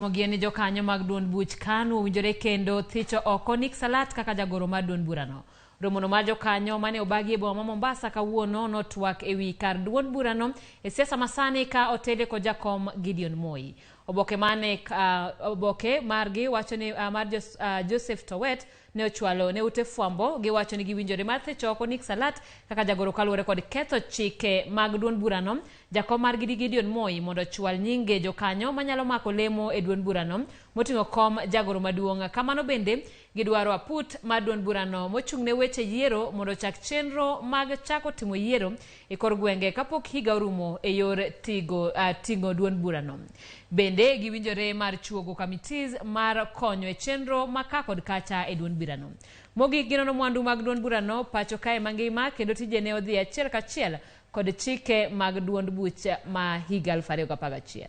Mogie ni jokanyo mag duond buch KANU owinjore kendo thicho oko Nick Salat kaka jagoro mar duond burano. Romono mar jokanyo mane obagi e boma ma Mombasa kawuono notwak ewi kar duond burano e siasa masani ka otele kod jakom Gideon Moi. Oboke mane oboke margi wacho ni mar Joseph Towet ne ochwalo ne ute fwambo giwacho ni giwinjore mar thicho oko Nick Salat kaka jagoro kaluwore kod ketho chike mag duond burano. Jakom margi Gideon Moi mondo ochwal nyinge jokanyo manyalo mako lemo e duond burano moting'o kom jagoro maduong'. Kamano bende gidwaro aput mar duond burano mochung'ne weche yiero mondo ochak chenro mag chako timo yiero e kor gwenge kapok higa orumo e yor tigo, ting'o duond burano. Bende giwinjore mar chuogo committees mar konyo e chenro ma ka kod kacha e duond burano. Mogik ginono mwandu mag duond burano pacho kae mangima kendo tije ne odhi achiel kachiel kod chike mag duond buch ma higa 2011.